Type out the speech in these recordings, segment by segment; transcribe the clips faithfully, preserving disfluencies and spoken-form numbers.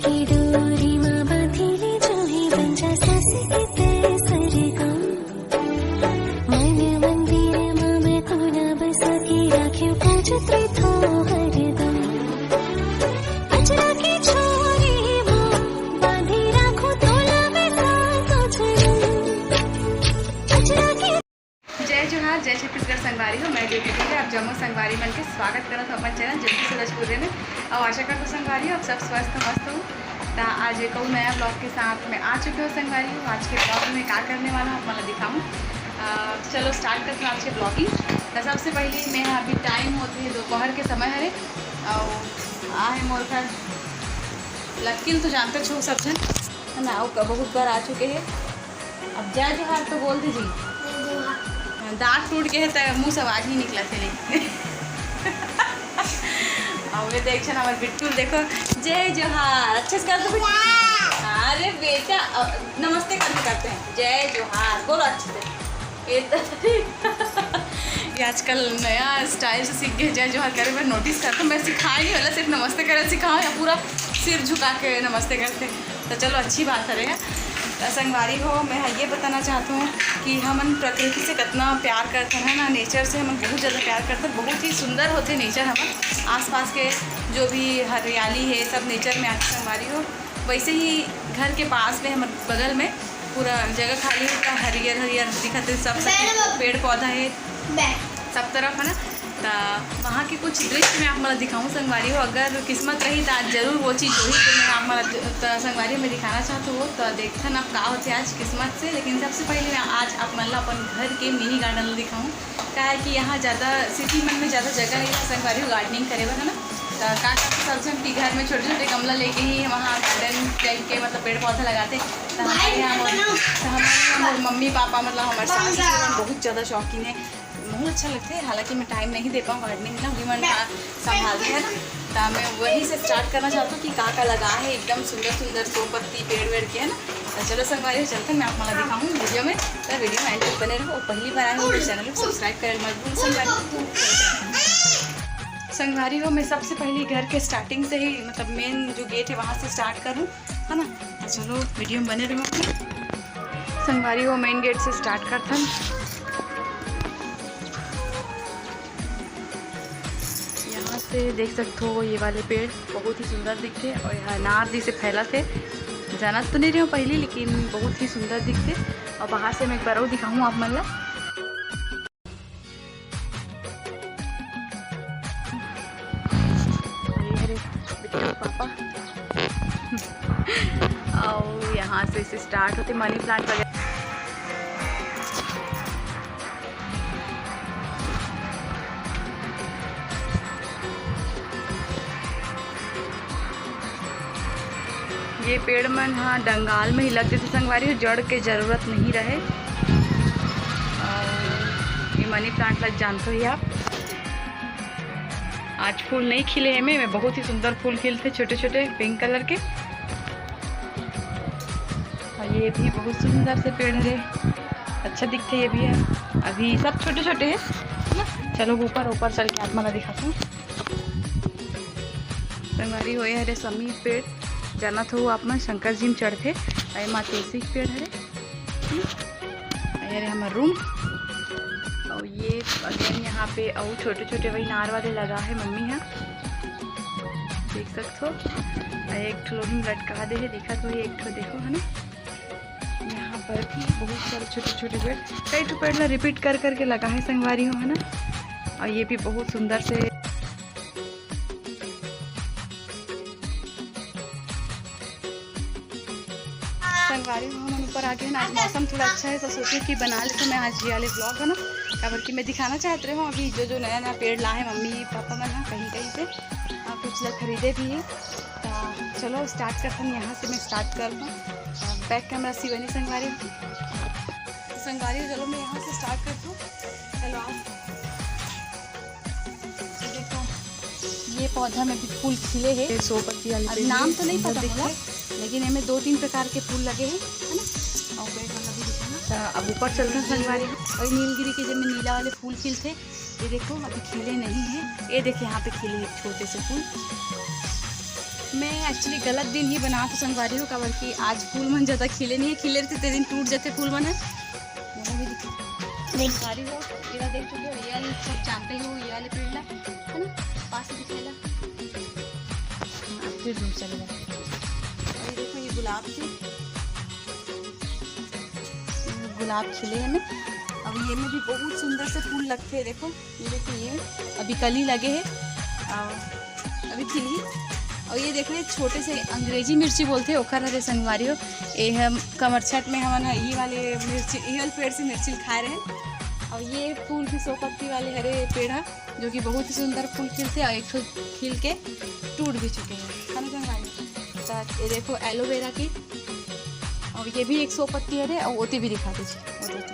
डोरी मा बांधी ले जो हे बन जा सास के तय सरगम। मन मंदिर मा मैं तोला बसा के राख्यो पूजत रहिथों हरदम। अचरा के छोरी मा बांधी राखों तोला मैं सातो जन्म। अचरा के जय जोहार, जय छत्तीसगढ़ संगवारी हो। मैं ज्योति टिंगरे, आप जम्मो संगवारी मन के स्वागत करत हूँ अपन चैनल ज्योति सूरजपुर में। और आशा करत हूँ संगवारी हो, आप सब स्वस्थ मस्त हो। त आज एक अउ नया ब्लॉग के साथ मैं आ चुके हूँ संगवारी हो। आज के ब्लॉग में का करने वाला हूँ, आप मन ला दिखाऊँ। अ, चलो स्टार्ट करते हैं आज के ब्लॉगिंग। तो सबसे पहले मैं अभी टाइम होते है दोपहर के समय हरे, और आ है मोर घर लक्किल तो जानते छो सब जन, है ना, अउ बहुत बार आ चुके हैं। अब जय जोहार तो बोल दीजिए। हाँ, दांत टूट गए हैं तो मुंह से आवाज नहीं निकला थे, लेकिन अब ये देख ना, हमारे बिट्टू देखो, जय जोहार, अच्छे से कर दो बेटा। अरे बेटा, अ, नमस्ते करके करते हैं, जय जोहार, बोलो अच्छे से। ये तो ये आजकल नया स्टाइल से सीख गए जय जोहार करे, मैं नोटिस करता हूँ। मैं सिखाए नहीं वाला, सिर्फ नमस्ते करे सिखाओ या पूरा सिर झुका के नमस्ते करते। तो चलो, अच्छी बात है। तो संगवारी हो, मैं ये बताना चाहती हूँ कि हमन प्रकृति से कितना प्यार करते हैं ना, नेचर से हमन बहुत ज़्यादा प्यार करते हैं। बहुत ही सुंदर होते नेचर, हमन आसपास के जो भी हरियाली है सब नेचर में आके संगवारी हो। वैसे ही घर के पास में, हमर बगल में पूरा जगह खाली है, पूरा हरियर हरियर दिखत है, सब सब पेड़ पौधा है सब तरफ, है ना। त वहाँ के कुछ दृश्य मैं आप मन ला दिखाऊँ संगवारी हो। अगर किस्मत रही तो आज जरूर वो चीज़ होही जो मैं आप मन ला द-, त संगवारी हो मैं दिखाना चाहत हूँ। तो देखथन अब का होथे आज किस्मत से, लेकिन सबसे पहले मैं आज आप मन ला अपन घर के मिनी गार्डन ला दिखाऊँ। का है कि यहाँ ज़्यादा सिटी मन में ज़्यादा जगह नहीं है संगवारी हो गार्डनिंग करे बर, है ना। तो का करते सब जन के घर में छोटे छोटे गमला लेके ही वहाँ गार्डन टाइप के, मतलब, पेड़ पौधा लगाते। तो हमारे यहाँ मोर, तो हमारे यहाँ मोर मम्मी पापा, मतलब, हमारे सास ससुर मन बहुत ज़्यादा शौकीन है। बहुत अच्छा लगता है, हालांकि मैं टाइम नहीं दे पाऊँ गार्डनिंग ना, उही मन का संभालते हैं ना। तो मैं वहीं से स्टार्ट करना चाहती हूँ कि का का लगा है, एकदम सुंदर सुंदर सो पत्ती पेड़ वेड़ के, है ना। तो चलो संगवारी हो, चलते हैं, मैं आप मन ला दिखाऊँ वीडियो में। तो वीडियो में एंड तक बने रहो। पहली बार आए हो तो चैनल को सब्सक्राइब करें मत भूल संगवारी। संगवारी हो, मैं सबसे पहले घर के स्टार्टिंग से ही, मतलब, मेन जो गेट है वहाँ से स्टार्ट करूँ, है ना। तो चलो वीडियो में बने रहो। संगवारी हो, मेन गेट से स्टार्ट करथन। यहाँ से देख सकते हो ये वाले पेड़ बहुत ही सुंदर दिखते और यहाँ अनार जैसे फैला थे, जानत तो नहीं रहे हो पहले, लेकिन बहुत ही सुंदर दिखते। और बाहर से मैं एक बार और दिखाऊँ आप मन ला। अरे, अरे, पापा। और यहाँ से, से स्टार्ट होते मनी प्लांट वगैरह। ये पेड़ मन ह डंगाल में ही लग जथे संगवारी हो, जड़ के जरूरत नहीं रहे। और ये मनी प्लांट ला जानते ही आप, आज फूल नहीं खिले हे में, में बहुत ही सुंदर फूल खिलते छोटे छोटे पिंक कलर के। और ये भी बहुत सुंदर से पेड़ हरे, अच्छा दिखते ये भी है। अभी सब छोटे छोटे हैं ना। चलो ऊपर, ऊपर चल के आप मन ला दिखाता हूँ। संगवारी हो, ये हरे समी पेड़, जानत हो आप मन शंकर जी में चढ़थे। अरे माँ तुलसी के पेड़ हरे, अरे हमार रूम। और ये अगेन यहाँ पे और छोटे छोटे वही नार वाले लगा है मम्मी है, देख सकते हो। और एक ठो लोग लटका दे है, देखा तो एक ठो देखो है ना। यहाँ पर भी बहुत सारे छोटे छोटे पेड़, कई ठो पेड़ ला रिपीट कर करके लगा है संगवारी हो, है ना। और ये भी बहुत सुंदर से संगवारी हो, हमन ऊपर आ गए हैं। आज मौसम थोड़ा अच्छा है, तो सोचे कि बना लेते मैं आज ये वाले ब्लॉग, है ना। काबर कि मैं दिखाना चाहत रहे हूँ अभी जो जो नया नया पेड़ ला है मम्मी पापा मन ह कहीं कहीं से, और कुछ लोग खरीदे भी है। तो चलो स्टार्ट करते हैं, यहाँ से मैं स्टार्ट कर दूँ। बैक कैमरा सी बनी संगवारी। तो संगवारी, चलो मैं यहाँ से स्टार्ट कर दूँ। चलो आओ। ये देखो, ये पौधा में भी फूल खिले है। ये सौ पत्ती वाली अब पेड़ नाम है, तो नहीं सुंदर पता दिखते मोला, हैं। लेकिन एमे दो तीन प्रकार के फूल लगे हैं, है ना। और पेड़ वाला भी दिखा ना। तो अब ऊपर चलते हैं संगवारी। और नीलगिरी के, जिनमें नीला वाले फूल खिलते, ये देखो अभी खिले नहीं है। ये देखिए यहाँ पे खिले एक छोटे से फूल, मैं actually गलत दिन ही बनात हों संगवारी हो, काबर कि आज फूल मन ज्यादा खिले नहीं है, खिले रहते ते दिन टूट जाते फूल मन है। देख। संगवारी हो, एला देख चुके हो, ये वाले सब जानते ही हो, ये वाले पेड़ ला, है ना, पास से दिखाएला। हाँ, फिर दूर चले जाते। और ये देखो, ये गुलाब के, गुलाब खिले है ना। अब ये में भी बहुत सुंदर से फूल लगते हैं, देखो। ये देखो, ये अभी कली लगे है और अभी खिली। और ये देखो, ये छोटे से अंग्रेजी मिर्ची बोलते हैं, ओकर हरे संगवारी हो। ये हम कमरछठ में हमन ह ये वाले मिर्ची, ये वाले पेड़ से मिर्ची खाए रहे। और ये फूल भी सौ पत्ती वाले हरे पेड़ है, जो कि बहुत ही सुंदर फूल खिलते हैं और एक ठो खिल के टूट भी चुके हैं, है ना संगवारी? तो ये देखो एलोवेरा की, और ये भी एक सौ पत्ती हरे और ओती भी दिखा दीजिए, ओती।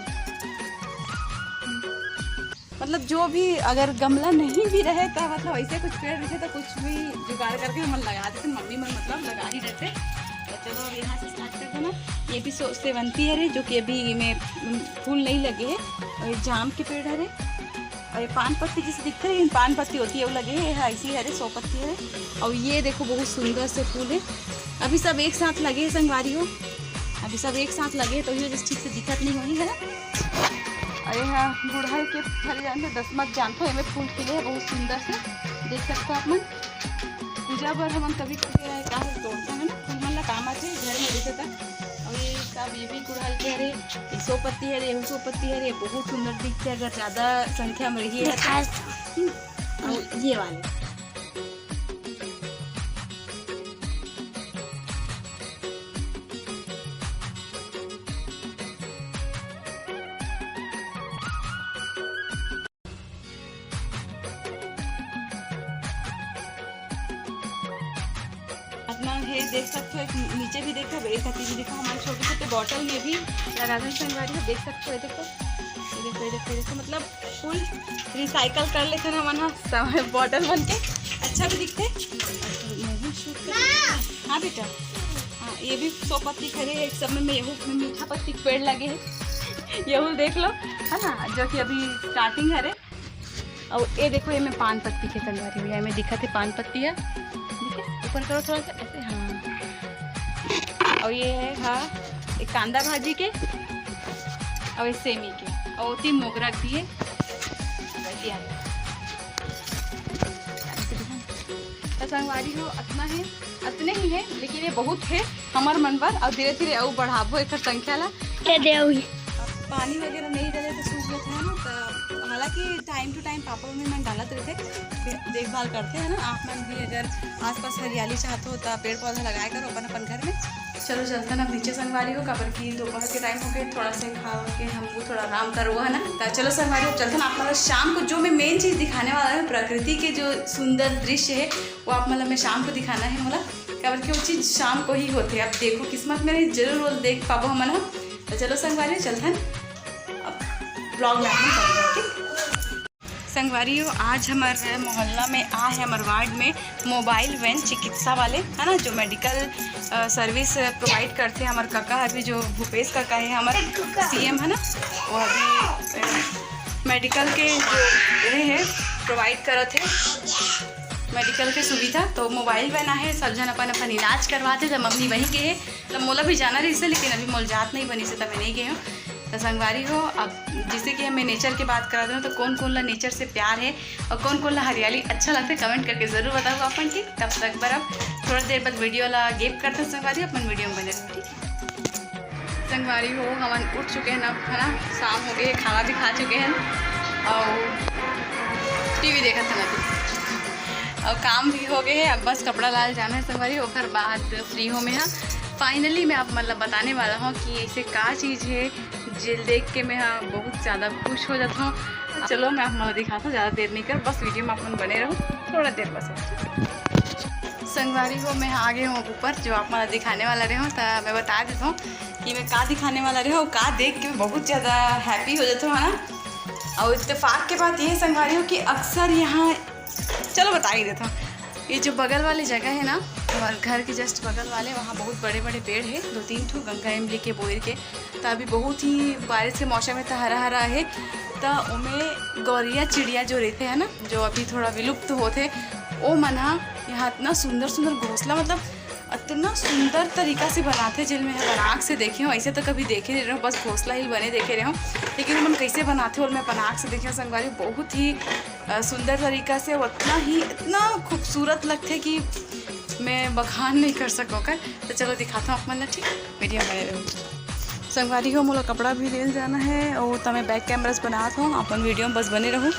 मतलब जो भी अगर गमला नहीं भी रहे तो मतलब ऐसे कुछ पेड़ रहे तो कुछ भी जुगाड़ करके हमन लगा देते, मम्मी मन मतलब लगा ही देते। तो चलो अब यहाँ से स्टार्ट कर दो ना। ये भी सो सेवंती हरे, जो कि अभी में फूल नहीं लगे है, और ये जाम के पेड़ हरे, और ये पान पत्ती जैसे दिखते हैं, लेकिन पान पत्ती होती है वो लगे है, ऐसी हरे सौ पत्ती हरे। और ये देखो बहुत सुंदर से फूल है, अभी सब एक साथ लगे हैं संगवारी हो, अभी सब एक साथ लगे हैं तो ये वजह से ठीक से दिखत नहीं होही है ना। अरे हाँ, गुड़हल के फल जानते, दस मत जानते, एमे फूल खिले है बहुत सुंदर से, देख सकते हो आप मन। पूजा बर हमन कभी कभी रहे का तोड़ता है ना, फूल मन ला काम आथे घर में देखे तक। और ये सब, ये भी गुड़हल के हरे, ये सौ पत्ती हरे, ये सौ पत्ती हरे, बहुत सुंदर दिखते अगर ज्यादा संख्या में रही है तो। और ये वाले अपना है, देख सकते हो, एक नीचे भी देखो, एक अति भी देखो, हमारे छोटे छोटे बॉटल में भी लगा दो संगवारी हो, देख सकते हो, देखो, ये देखो, ये देखो, ये देखो, मतलब फुल रिसाइकल कर लेते हैं हमन ह, सब बॉटल बन के अच्छा भी दिखते। हाँ बेटा, हाँ, ये भी सौ पत्ती खड़े है, एक समय में यहू में मीठा पत्ती के पेड़ लगे है, यहू देख लो, है ना, जो कि अभी स्टार्टिंग हरे। और ये देखो, ये में पान पत्ती के संगवारी हो, ये में दिखत है पान पत्ती है, ठीक है, ऊपर करो थोड़ा सा ऐसे, हाँ। और ये है, हाँ, एक कांदा भाजी के, और ये सेमी के, और तीन मोगरा दिए, बढ़िया है। तो संगवारी हो, अतना है, अतने ही है, लेकिन ये बहुत है हमर मन बर, और धीरे धीरे अउ बढ़ाबो एकर संख्या ला। ये दे अभी। पानी वगैरह नहीं डाले तो सूख जाते हैं ना, तो हालांकि टाइम टू टाइम पापा मम्मी मन डालत रहते, दे-, देखभाल करते हैं ना। आप मन भी अगर आसपास हरियाली चाहते हो तो पेड़ पौधा लगाया करो अपन अपन घर में। चलो चलते ना नीचे संगवारी हो, काबर कि दोपहर के टाइम हो गए, थोड़ा से खा के हम वो थोड़ा आराम करो, है ना। तो चलो संगवारी हो, चलते ना आप, मतलब शाम को जो मैं मेन चीज़ दिखाने वाला हूँ, प्रकृति के जो सुंदर दृश्य है, वो आप, मतलब मैं शाम को दिखाना है मोला, काबर कि वो चीज़ शाम को ही होते। अब देखो किस्मत में नहीं, जरूर वो देख पाबो हमन ह। तो चलो संगवारी हो, चलथन अब ब्लॉग में अपन चलते हैं, ठीक? संगवारी हो, आज हमारे मोहल्ला में आ है, हमारे वार्ड में मोबाइल वैन चिकित्सा वाले, है ना, जो मेडिकल, अ, सर्विस प्रोवाइड करते हैं। हमारे काका अभी, जो भूपेश काका है, हमारे सीएम है ना, वो अभी, अ, मेडिकल के जो ये है, प्रोवाइड करत है मेडिकल के सुविधा। तो मोबाइल वैन आहे, सब झन अपन अपन इलाज करवाते, जब मम्मी वहीं के है, तब मोला भी जाना रहिसे, लेकिन अभी मोल जात नहीं बनिसे, तब मैं नहीं गए हूँ। तो संगवारी हो, अब जैसे कि मैं नेचर की बात करा दूँ, तो कौन कौन ला नेचर से प्यार है और कौन कौन ला हरियाली अच्छा लगता है, कमेंट करके जरूर बताओ अपन के। तब तक बर अब थोड़ा देर बाद वीडियो ला गेप करते हैं संगवारी, अपन वीडियो में बने रहो, ठीक है? संगवारी हो, हमन उठ चुके हैं अब, है ना, शाम हो गई है, खाना भी खा चुके हैं और टीवी देखत हन अभी, और काम भी हो गए है। अब बस कपड़ा लाल जाना है संगवारी, ओकर बाद फ्री हो में। हाँ, फाइनली मैं आप, मतलब बताने वाला हूँ कि ऐसे का चीज़ है, जेल देख के मैं, हाँ, बहुत ज़्यादा खुश हो जाता हूँ। चलो मैं आप मन दिखाता हूँ, ज़्यादा देर नहीं कर, बस वीडियो में आप मन बने रहो थोड़ा देर बस। संगवारी हो, मैं आ गई हूँ ऊपर, जो आप मन दिखाने वाला रहे हो, तो मैं बता देता हूँ कि मैं का दिखाने वाला रहे हो, का देख के मैं बहुत ज़्यादा हैप्पी हो जाता हूँ, है ना। और इत्तेफाक के बात ये है संगवारी हो कि अक्सर यहाँ, चलो बता ही देता हूँ, ये जो बगल वाली जगह है ना, हमारे घर के जस्ट बगल वाले, वहाँ बहुत बड़े बड़े पेड़ है, दो तीन ठो गंगा इमली के, बोइर के। तो अभी बहुत ही बारिश के मौसम है, तो हरा हरा है। तो ओमे गौरिया चिड़िया जो रहते हैं ना, जो अभी थोड़ा विलुप्त होते, ओ मन ह यहाँ इतना सुंदर सुंदर घोंसला, मतलब इतना सुंदर तरीका से बनाथे, जेन मैं हर आँख से देखे हूँ। ऐसे तो कभी देखे नहीं रहे हूँ, बस घोंसला ही बने देखे रहे हूँ। लेकिन ओमन कैसे बनाथे, और मैं अपन आँख से देखे हूँ संगवारी, बहुत ही अ, सुंदर तरीका से, उतना ही, इतना खूबसूरत लगथे कि मैं बखान नहीं कर सको कर। तो चलो दिखाता हूँ आप मन ला, ठीक, वीडियो में बने रहो। संगवारी हो, मोला कपड़ा भी लेल जाना है और तमे बैक कैमरा से बनात हूँ, अपन वीडियो में बस बने रहूँ।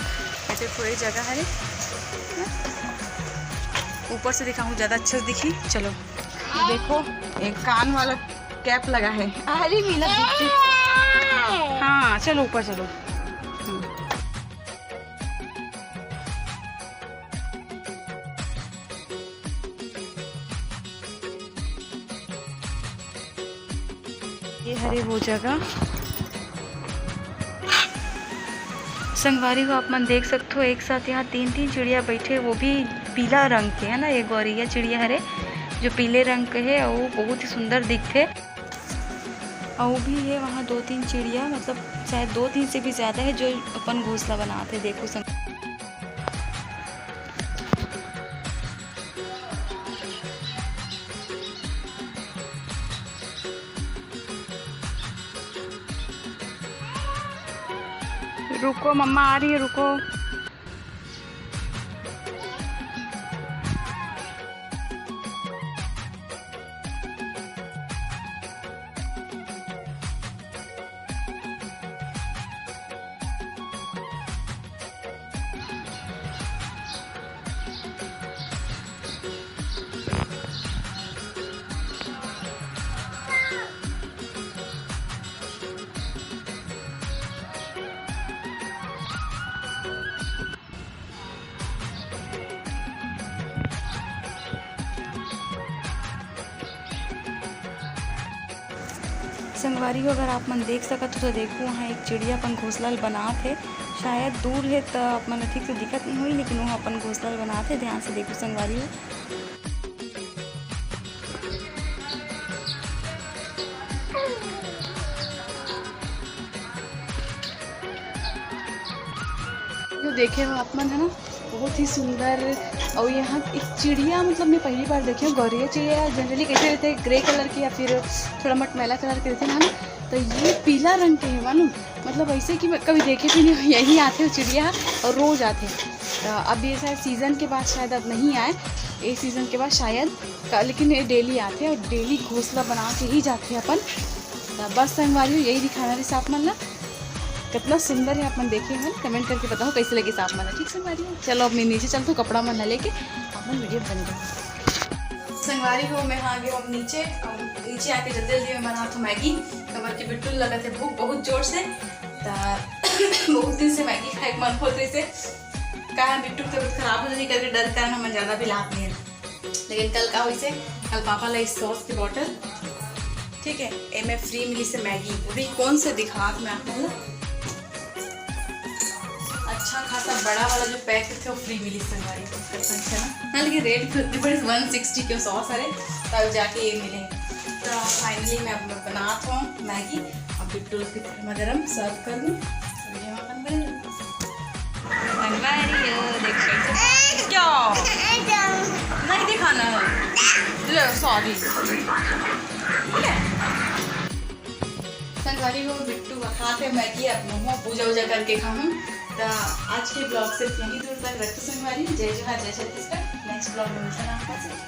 ऐसे थोड़ी जगह है, ऊपर से दिखाऊँ, ज़्यादा अच्छे से दिखी। चलो, ये देखो, एक कान वाला कैप लगा है। अरे, मिला बिट्टू। हाँ, चलो ऊपर चलो। हम्म। ये हरे वो जगह। संगवारी हो, आप मन देख सकथो, एक साथ यहाँ तीन-तीन चिड़िया बैठे, वो भी पीला रंग के, है ना। ये गौरैया चिड़िया हरे, जो पीले रंग के है, और वो बहुत ही सुंदर दिखथे। और भी है वहाँ दो-तीन चिड़िया, मतलब शायद दो-तीन से भी ज़्यादा है, जो अपन घोंसला बनात हे। देखो संग- रुको, मम्मा आ रही है, रुको। संगवारी हो, अगर आप मन देख सकत हो तो देखो, वहाँ एक चिड़िया अपन घोंसला ल बनात हे। शायद दूर हे त आप मन ल ठीक से दिखत नहीं होही, लेकिन वो अपन घोंसला ल बनात हे। ध्यान से देखो संगवारी हो। जो देखे हो आप मन, है ना, बहुत ही सुंदर। और यहाँ एक चिड़िया, मतलब मैं पहली बार देखे हूँ गौरैया चिड़िया। जनरली कैसे रहते हैं, ग्रे कलर के या फिर थोड़ा मटमैला कलर के रहते हैं ना, तो ये पीला रंग के है मालूम। मतलब ऐसे कि मैं कभी देखे भी नहीं हूँ, यही आते हो चिड़िया और रोज आते हैं। तो अब ये शायद सीजन के बाद शायद अब नहीं आए, ये सीजन के बाद शायद का, लेकिन ये डेली आते हैं और डेली घोंसला बना के ही जाते हैं अपन। तो बस संगवारी हो, यही दिखाना रहिस आप मन ला। कितना सुंदर है, आप मन देखे हो, कमेंट करके बताओ कैसे लगिस आप मन ला। ठीक संगवारी हो, चलो अब मैं नीचे चलता हूँ कपड़ा मन ला लेके, आप मन वीडियो बने रहो। संगवारी हो, मैं आ गई हूँ अब नीचे। अब नीचे आके जल्दी जल्दी मैं बनात हूँ मैगी, काबर कि बिट्टू लगत है भूख बहुत जोर से। त बहुत दिन से मैगी खाए के मन होत रहिसे। का है, बिट्टू की तबीयत खराब हो जाही करके डर के कारण हमन ज्यादा भी लात नहीं है। लेकिन कल का होइसे, कल पापा ला सॉस की बॉटल, ठीक है, एमे फ्री मिलिसे मैगी। वो भी कौन से दिखात मैं आप मन ला, अच्छा खासा बड़ा वाला जो पैक रहिथे, वो फ्री मिलिस संगवारी, कसम से ना। हाँ, लेकिन रेट भी उतनी बड़ी, वन सिक्सटी के सॉस हरे, तब जाके ये मिले। तो फाइनली मैं अब बनात हूँ मैगी। अब बिट्टू की गर्मा गर्म सर्व कर दूँ। वीडियो में अपन बने रहो। संगवारी हो, देखो कैसे। क्या? नहीं दिखाना है। ले, सॉरी। ठीक है। संगवारी हो, बिट्टू का खात हे मैगी, अब महूँ पूजा उजा करके खाहूँ। त आज के ब्लॉग सिर्फ यहीं दूर तक रखते संगवारी। जय जोहार, जय छत्तीसगढ़। नेक्स्ट ब्लॉग में मिलते हैं आपसे।